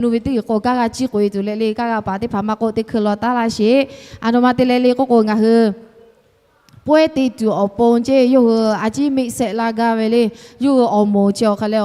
nu ve teˇ g'uiˬ k'o, kaˇ g'a ciˇ k'oꞈ e tuˬ leh le, kaˇ g'a paˍ teˇ hpaˍ maˇ k'oˆ, teˇ hkui law taˉ laˇ sheˍ. A naw ma te leh le k'oˆ k'o, ngaˬ hui pawehˇ te tuˬ awˬ pon ceˇ, yawˇ hui a ciˉ meˆ shehˆ laˇ gaˇ ve le. Yawˇ hui awˬ moˍ chi awˬ hk'aˬ leh,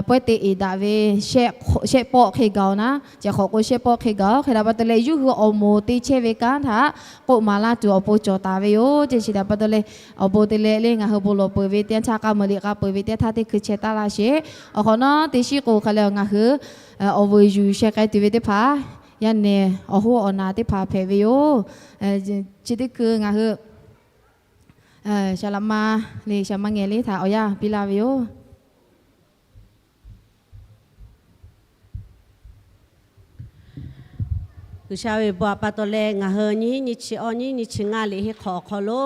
pawehˇ te eˍ daꞈ ve shehˆ pawˆ hk'e gaˬ-oˬ naˉ, ceˬ hk'awꞈ k'o shehˆ pawˆ hk'e gaˬ-oˬ. Hk'e htaꞈ pa taw leh, yawˇ hui awˬ moˍ te chehˇ ve kanˉ htaꞈ k'oˆ maˍ laˇ tuˬ awˬ pon cawˬ taˍ ve yoˬ ceˇ. Chi htaꞈ pa taw leh, awˬ bon te leh le, ngaˬ hui bon lawˬ peuˬ ve teˇ yanˇ htaˇ, k'a meuˍ liꞈ k'a peuˬ ve teˇ yanˇ htaˇ, teˇ hkui chehˇ taˉ laˇ sheˍ. Awˬ hk'awꞈ nawˉ teˇ shiˉ k'o hk'aˬ leh, ngaˬ hui awˬ vuiˬ yuˬ sheh k'ai tuˬ ve teˇ hpaˍ, yaˇ nehˬ awˬ hoˉ awˬ naˍ teˇ hpaˍ hpehꞈ ve yoˬ. Chi teˇ hkui ngaˬ hui saˍ laꞈ ma le, saˍ laꞈ ma ngehˬ le htaꞈ awˬ yanˇ piˇ laˇ ve yoˬ. G'uiˬsha ve bon htaꞈ pa taw leh, ngaˬ hui nyiˇ nyiˇ chi awˇ nyiˇ nyiˇ chi ngaˇ liꞈ henˇ hk'awꞈ awˬ hk'aw lo,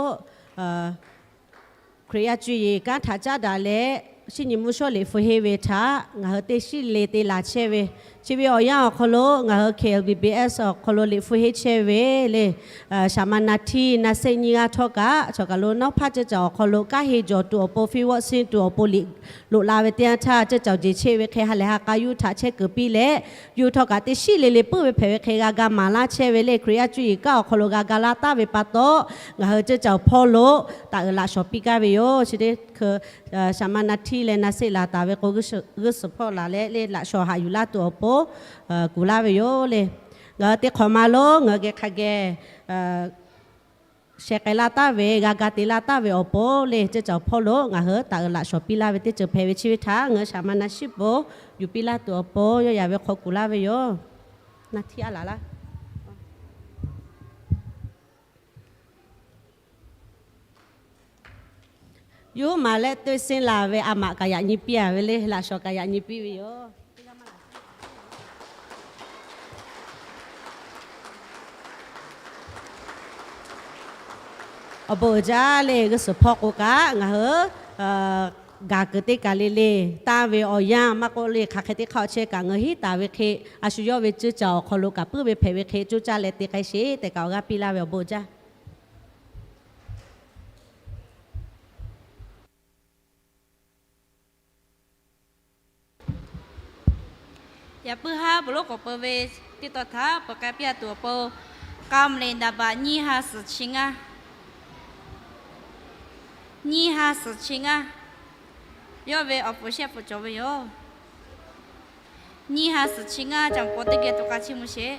Hkriꞈ yaˇ cuˇ yiˍ kanˉ htaꞈ caˉ daꞈ leh, shinˉ nyi mvuhˇ shawˉ liꞈ hpu henˇ ve htaꞈ ngaˬ hui teˇ shiˉ le te laˬ chehˇ ve, chi ve awˬ yanˇ awˬ hk'aw lo ngaˬ hui K L B B S awˬ hk'aw lo liꞈ hpu henˇ chehˇ ve le, saˍ ma na htiˇ na seˆ nyiˇ g'aˇ htawˇ kaꞈ, chaw kaˬ lo nawˉ hpaˇ ceuˇ caˬ awˬ hk'aw lo kanˉ henˇ jawˬ tuˬ awˬ pon, feet work sing tuˬ awˬ pon liꞈ loꞈ la ve teˇ yanˇ htaˇ, ceuˇ caˬ jeˬ chehˇ ve hk'e ha lehˬ ha k'a yuˇ htaꞈ chehˇ kuiˬ piˇ leh, yuˇ htawˇ kaꞈ teˇ shiˉ le le puiˉ ve hpehꞈ ve hk'e g'a ga maˍ laˇ chehˇ ve le. Hkriꞈ yaˇ cuˇ yiˍ kanˉ awˬ hk'aw lo g'a ga laˇ taˍ ve pa taw, ngaˬ hui ceuˇ caˬ awˬ hpawˇ lo taꞈ uiˍ laꞈ shawˍ piˇ gaˇ ve yoˬ. Chi teˇ hkui saˍ ma na htiˇ leh na seˆ laˬ taˍ ve k'o, g'uˇ suhˍ hpawˇ laˬ leh le laꞈ shawˍ haꞈ yuˬ laˇ tuˬ awˬ pon kuˬ laˇ ve yoˬ le. Ngaˬ hui teˇ hk'awꞈ ma lo ngaˬ hui geh hk'a geh sheh k'ai laˇ taˍ ve, g'a ga te laˇ taˍ ve awˬ pon le, ceuˇ caˬ awˬ hpawˇ lo ngaˬ hui taꞈ uiˍ laꞈ shawˍ piˇ laˇ ve teˇ ceuˬ hpehꞈ ve chi ve htaꞈ ngaˬ hui saˍ ma na shiˉ po yuˬ piˇ laˇ tuˬ awˬ pon yawˇ yaꞈ ve hk'aw kuˬ laˇ ve yoˬ. Na htiˇ aˉ laˬ laˇ. Yawˇ maˍ leh teˇ sehnˉ laˬ ve a maꞈ kaꞈ yaꞈ nyi piˇ a ve le, laꞈ shawˍ kaꞈ yaꞈ nyi piˇ ve yoˬ. Awˬ bon uiˍ jaˇ le, g'uˇ suhˍ hpawˇ k'o kaꞈ ngaˬ hui gaˬ kuiˬ teˇ kaˬ le le, tanˇ ve awˬ yanˇ maˇ k'oˆ le, hk'aˬ hk'e teˇ hk'aˇ awˬ chehˇ kaꞈ ngaˬ hui hiˉ taˍ ve hk'e, a shu yawˇ ve ceuˇ caˬ awˬ hk'aw lo kaꞈ puiˉ ve hpehꞈ ve hk'e, coˇ caˇ leh te k'ai sheˍ tehꞈ kaꞈ awˬ g'aˇ piˇ laˇ ve awˬ bon jaˇ. Yaꞈ puiˉ haˉ peuˬ lonˉ k'awꞈ peu ve teˇ tawn htaꞈ peuˬ k'ai piˇ a tuˬ awˬ pon, k'a mvuh le naˍ baꞈ nyiˇ ha suhˍ chi ngaˇ, nyiˇ ha suhˍ chi ngaˇ, yawˇ ve awˬ pfuhˍ shehˆ pfuhˍ cawˬ ve yoˬ. Nyiˇ ha suhˍ chi ngaˇ, caꞈ paw teˇ geh to k'a chiˇ mvuh sheˍ.